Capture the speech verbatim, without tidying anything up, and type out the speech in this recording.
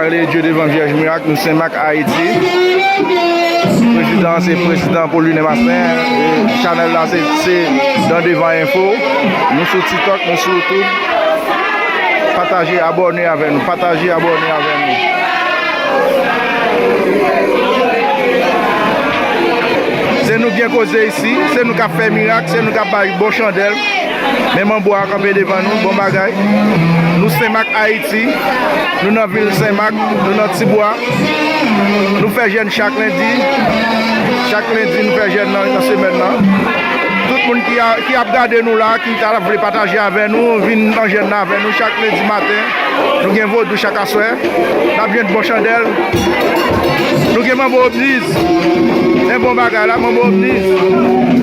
Dye devan Vyèj Mirak, nou Senmak Ayiti. Prezidan an se prezidan Paulin Martin. E chanèl la se, se Dan Devan Enfo. Nou sou TikTok, nou sou YouTube. Pataje, abòne avè nou. Pataje, abòne avè nou. Se nou k gen koze isi, se nou k ap fè mirak, se nou k ap bay bon chandèl. Men manbo a kanpe devan nou, bon bagay. Nou Senmak Ayiti, nou nan vil Senmak, nou nan Tibwa. Nou fè jèn chak lendi. Chak lendi nou fè jèn nan, nan semèn nan. Tout moun ki, a, ki ap gade nou la, ki ta vle pataje avè nou, vin nan jèn nan avè nou chak lendi maten. Nou gen vodou chak aswè. N ap jwenn bon chandèl. Nou gen manbo obniz. Men bon bagay la, manbo obniz.